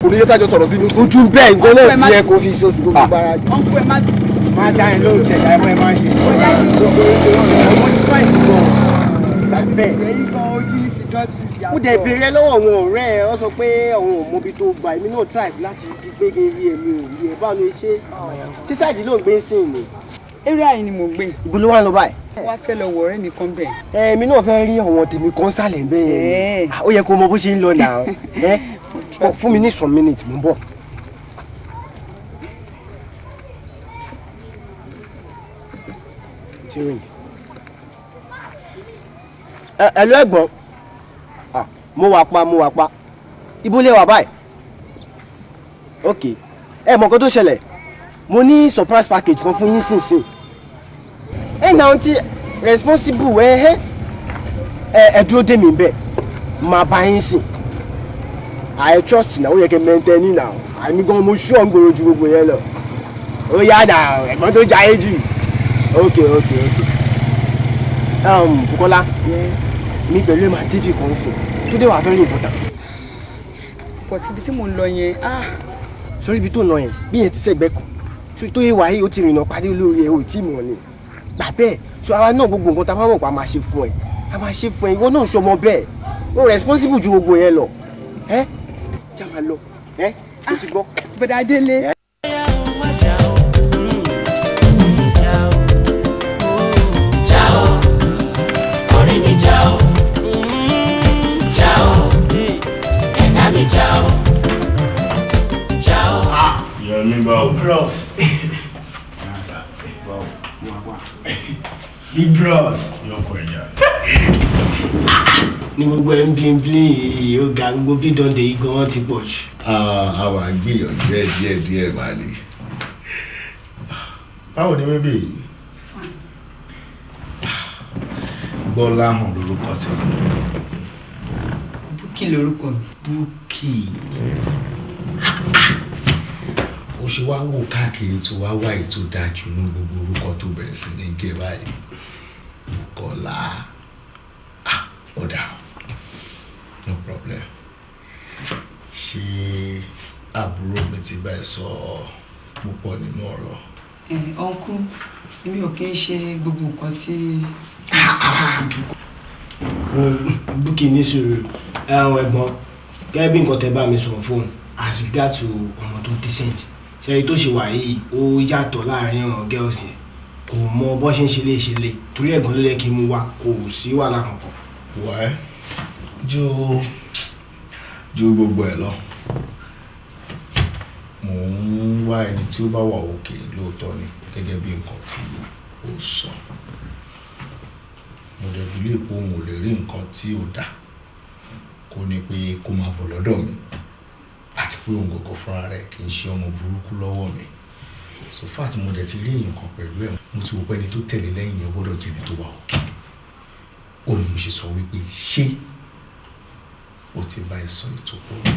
Kò ní yẹ tájọ sọ̀rọ̀ sí mi. Ojú bẹ́ẹ̀ nǹkan náà fi ẹ kó fi sọ́sù gbogbo ara jù. Wọ́n fún ẹ má dùn. Má dá ẹ lóhùn tẹ̀lé ẹ mọ́ ẹ máa ń ṣe. Ọmọ ti fà ìsìnkú bẹ́ẹ̀. Mo dẹ̀ béèrè lọ́wọ́ àwọn ọ̀rẹ́ ẹ, wọ́n sọ pé àwọn ò mọbi tó gbà. Èmi náà try láti gbé kí n rí èmi ò rí ẹ. Báwo ni ṣé ṣé sáàjì ló ń gbé sí ni? Eré àyè ni mo gbé. Ibo ló wà lọ báyìí? Wá fẹ́ lọ wọ ọ̀rẹ́ mi kan bẹ̀. Èmi náà fẹ́ rí àwọn tèmi kan sálẹ̀ bẹ́ẹ̀. Ó yẹ kó mọ bó ṣe ń lọ nà ó. Fún mi ní some minutes, mo ń bọ̀. Ẹ lọ ẹ̀gbọ́n. Mo wà pa, mo wà pa. Ibo lẹ wà báyìí? Ok. Ẹ mọ̀ nǹkan tó ṣẹlẹ̀. Mo ní surprise package kan fún yín sínsìn. Ẹ náà ti responsible ẹ ẹ dúró dé mi bẹ́ẹ̀. Màá bá yín sìn. I trust na ó yẹ kẹ́ mẹ́ntẹ́ ní nà. Àmì gan mo ṣú ọ̀ngbòrò ju gbogbo yẹn lọ. Ó yá nà ẹ̀gbọ́n tó jayé jù. Ok ok ok. Bukola, mi pẹ̀lú ẹ̀ máa débì kan sìn. Tó dé wà very important. But ibi tí mo ń lọ yẹn, ah. Sórí ibi tó ń lọ yẹn, bí yẹn ti sẹ́gbẹ́ kan. Sórí tó yẹ wáyé ó ti rìnnà pàdé olórí ẹ̀ ò tí mọ̀ ni. Gbà bẹ́ẹ̀, sọ àwa náà gbogbo nǹkan tá a bá mọ̀ pa máa ṣe fún ẹ. A máa ṣe fún ẹ, ìwọ náà ṣọmọ bẹ́ẹ̀. O responsible ju gbogbo yẹn lọ. Ẹ́ já máa lọ. Ẹ́ o ti gbọ́. Bọ̀dá Délé. Bros. Big bros. Ní gbogbo ẹ̀ ń bí ń bí ó ga gbogbo bí dande yìí gan wọ́n ti pọ̀ jù. A wà gbìyànjú ẹ díẹ̀ díẹ̀ máa ní. Báwo ni bébè yìí? Gbọ́láhàn lórúkọ tí. Búkì lórúkọ mi. Búkì. Ó ṣe wá wò káàkiri tó wá wá ètò dájú ní gbogbo orúkọ tó bẹ̀rẹ̀ sí ní gé báyìí. Bùkọ́lá. Ọ̀dà, no problem. Ṣé àbúrò mi ti bá ẹ sọ púpọ̀ nínú ọ̀rọ̀? Ọ̀nkú, èmi ò kí ń ṣe gbogbo nǹkan tí. Búkì ní sùúrù, ẹ̀wọ̀n ẹ̀gbọ́n, gẹ́gẹ́ bí nǹkan tẹ́ bá mi sọ̀rọ̀ fóònù as regard to ọmọ tó decent. Ṣé tó ṣe wà yìí ó yàtọ̀ láàrin àwọn girls yẹn, kò mọ bó ṣe ń ṣe lè ṣe lè torí ẹ̀gbọ́n ló yẹ kí n mú wa, kò sí wàhálà kankan. Wẹ́ ju gbogbo ẹ̀ lọ, mò ń wá ẹni tí ó bá wà òkè lóòótọ́ ni gẹ́gẹ́ bí nǹkan tí ó sọ. Mo dẹ̀ bí lè pé òun ò lè rí nǹkan tí ò dá kó ní pé kó máa bọ̀ lọ́dọ̀ mi, àti pé òun gọ̀gọ̀ fúnra rẹ̀ kì í ṣe ọmọ burúkú lọ́wọ́ mi. So far tí mo dẹ̀ ti rí èèyàn kan pẹ̀lú ẹ̀, mo ti wò pé ẹni tó tẹ̀lé lẹ́yìn yẹn gbọ́dọ̀ jẹ́ ẹni tó wà òkè. Ó ní mo ṣe sọ wípé ṣé o ti bá ẹ sọ ètò ọ̀rọ̀?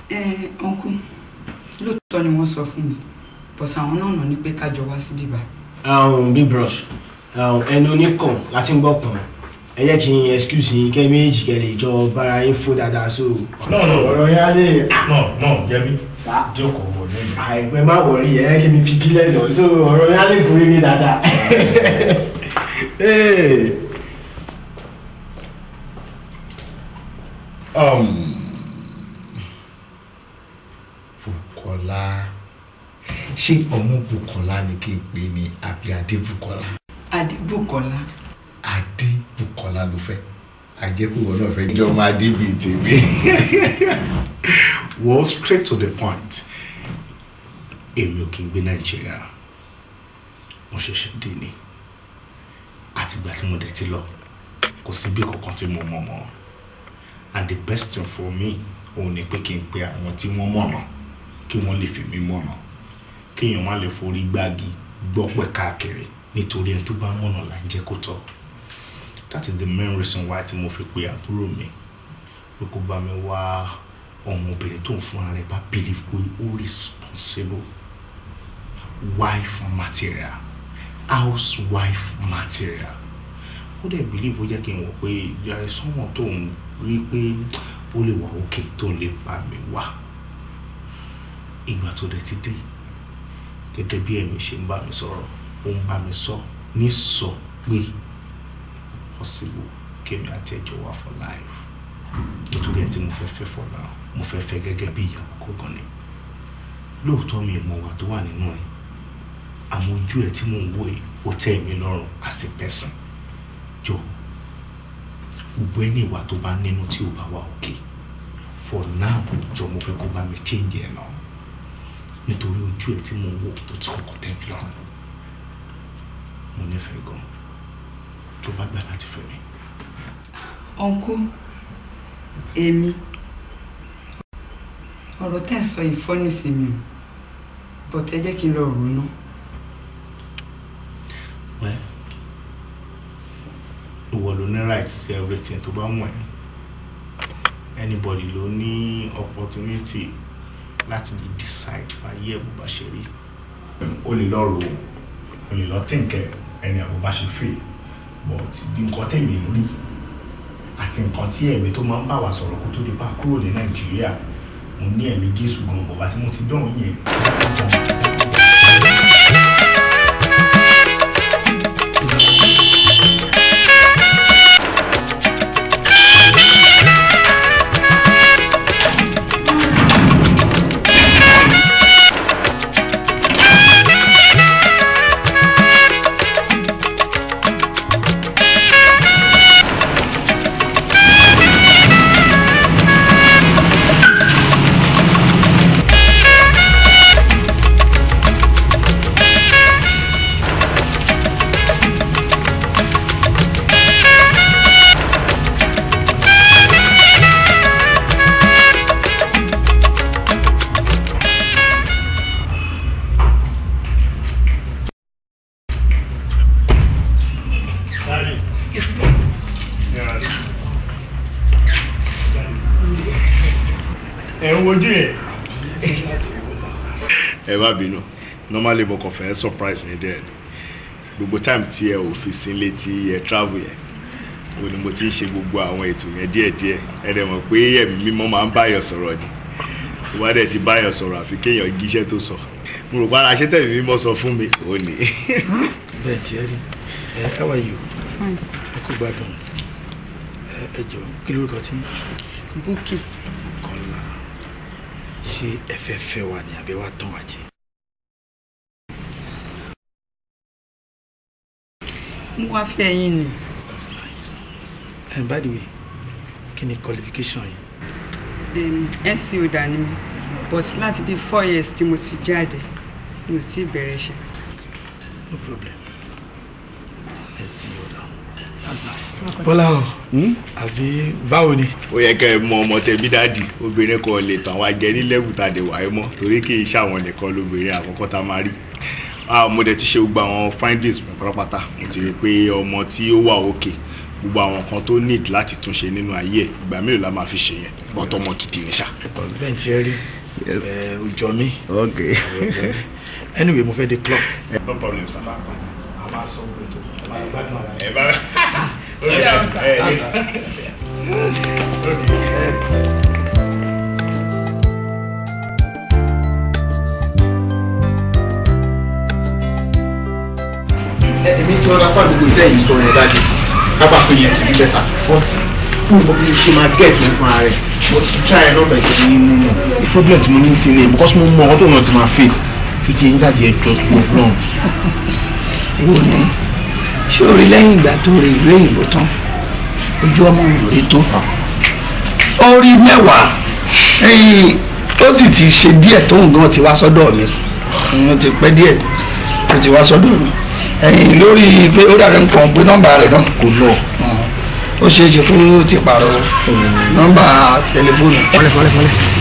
Ẹ ọ̀nkú, lóòótọ́ ni wọ́n sọ fún mi, but àwọn náà nà ní pé ká jọ wá síbí báyìí. Big bros, ẹnu oníkàn láti ń gbọ́ pọ̀n. Ẹ jẹ́ kí n excuse yín kẹ́ méjì kẹ́ lè jọ bára yín fún dáadáa so. No no ọ̀rọ̀ yẹn á lè. No no Yẹmí. Jókòó wọ ní. Àìpẹ́ má wọrí ẹ kí mi fi bílẹ̀ lọ so ọ̀rọ̀ yẹn á lè gún mi dáadáa. Bùkọ́lá, ṣé ọmọ Bùkọ́lá ni kí n pè ní àbí Adébùkọ́lá? Adébùkọ́lá. Adébùkọ́lá ló fẹ́, àjẹkùwọ̀ náà fẹ́ jọ máa débi tèmi. Well, straight to the point, èmi ò kí n gbé Nàìjíríà, mo ṣẹ̀ṣẹ̀ dé ni, àtìgbà tí mo dẹ̀ ti lọ kò sí bí kankan tí mo mọ̀ mọ́. And the best thing for me òun ni pé kí n pe àwọn tí wọ́n mọ̀nà kí wọ́n lè fi mí mọ̀nà, kéèyàn má lè forí gbági gbọ́pẹ́ káàkiri, nítorí ẹni tó bá mọ̀nà là ń jẹ́ kó tọ́. That is the main reason why tí mo fi pe àbúrò mi pé kó bá mi wá ọmọbìnrin tó ń fúnra rẹ̀ bá believe pé ó responsible, wife material, housewife material. Ó dẹ̀ believe, ó jẹ́ kí n wọ̀ pé there is someone tó ń rí pé ó lè wà òkè tó lè bá mi wá. Ìgbà tó dẹ̀ ti dé, gẹ́gẹ́ bí ẹ̀mí ṣe ń bá mi sọ̀rọ̀, ó ń bá mi sọ ní sọ pé possible kémi àti ẹjọ́ wà for life. Nítorí ẹ̀ tí mo fẹ́ fẹ́ for now, mo fẹ́ fẹ́ gẹ́gẹ́ bí ìyàwó kọ̀ọ̀kan ni. Lóòótọ́ mi mọ̀ wà tó wà nínú ẹ̀, àmọ́ ojú ẹ̀ tí mò ń wò ẹ́ ó tẹ́ mi lọ́rùn as a person. Jọ gbogbo ẹni ìwà tó bá nínú tí ò bá wà òkè for now, jọ mo fẹ́ kó bá mi change ẹ̀ náà, nítorí ojú ẹ̀ tí mò ń wò ó ti kọ́kọ́ tẹ́ mi lọ́rùn. Mo nífẹ̀ẹ́ gan, tó bá gbà láti fẹ́ mi. Uncle, èmi ọ̀rọ̀ tẹ́ ń sọ yìí fọ́nì sí mi o, but ẹ jẹ́ kí n lọ rò ó ná. Well, ìwọ ló ní right sí everything tó bá wù ẹ́. Anybody ló ní opportunity láti lè decide fàyè ẹ̀ bó bá ṣe rí. O lè lọ rò ó, o lè lọ think ẹ ẹni àbò bá ṣe feel, but bí nǹkan tẹ̀mí rí àti nǹkan tí ẹ̀mí tó máa ń bá wa sọ̀rọ̀ kó tó di pa kúrò ní Nàìjíríà, mo ní ẹ̀mí Jésù gan bọ̀bá tí mo ti dán yẹn. Ẹ má bínú, normally mo kàn fẹ́ surprise yín díẹ̀ ni. Gbogbo time tí ẹ ò fi sílé tí ẹ travel yẹn, o ni mo ti ń ṣe gbogbo àwọn ètò yẹn díẹ̀díẹ̀. Ẹ dẹ̀ mọ̀ pé ẹ̀mí mímọ́ máa ń báyọ̀ sọ̀rọ̀ ni. Tó bá dẹ̀ ti báyọ̀ sọ̀rọ̀ àfi kéèyàn gíṣẹ́ tó sọ. Mo rò pé ara ṣé tẹ̀mí mímọ́ sọ fún mi, ò ní. Bẹ́ẹ̀ tí ẹ rí, how are you? Ẹ kú gbádùn. Ẹ jọ, kí lórúkọ tí? Búkì. Kọ́lá, ṣé ẹ fẹ́ fẹ́ wa ni àbí wàá tán wa jẹ? Mo wá fẹ́ yín ni. That's nice. And by the way, kí ni qualification yín? NCO dání mi, but láti bí 4 years tí mo ti jáde, mi ò tí ì bẹ̀rẹ̀ iṣẹ́. No problem. NCO down. That's nice. Bọ́lá o, àbí báwo ni? Ó yẹ kẹ́ ẹ mọ ọmọ tẹbí dáàdì, obìnrin kan lè tàn wá jẹ ní lẹ́wù tá a dé wàá mọ́, torí kì í ṣàwọn nìkan lóbìnrin àkọ́kọ́ tá a máa rí. Mo dẹ̀ ti ṣe gbogbo àwọn findings mi pátápátá. Mo ti rí i pé ọmọ tí ó wà òkè, gbogbo àwọn kan tó need láti túnṣe nínú ayé ẹ̀, ìgbà mélòó la máa fi ṣe yẹn, bọ́tọ̀ ọmọ gidi ni ṣá. Bẹ́ẹ̀ tí ẹ rí, ó jọ mí. Anyway, mo fẹ́ dé club. No problem, sir. A máa sọ gbogbo ètò, a máa gbádùn ara ẹ. Bá èmi tí wọ́n bá fún àdúgbò ìtẹ́ yìí sọ yẹn dájú kábà fún yẹn ti rí bẹ́sà, but mo mọ bí ṣe máa gẹ̀ẹ́tì òun fúnra rẹ̀. Mo ti try nọ́mbà ìṣẹ̀lẹ̀ yín mú mọ́. The problem tí mo ní sí ni because mo mọ ọkọ tó náà ti máa face fi ti ń jáde ẹjọ́ tó lọ́n. Wo ni ṣé o rí lẹ́yìn ìgbà tó rí ìlú òyìnbó tán, ojú ọmọ mi ò rí tó ó rí mẹ́wàá, ó sì ti ṣe díẹ̀ tóun gan ti wá sọ́dọ̀ mi. Ó ti pẹ́ díẹ̀ tó ti wá sọ́dọ̀ mi ẹ̀yìn lórí pé ó dàbí nǹkan pé nọ́mbà rẹ̀ náà kò lọ. Ó ṣeé ṣe kó ti pààrọ̀ nọ́mbà tẹlifóònù. Fọlẹ́ fọlẹ́ fọlẹ́.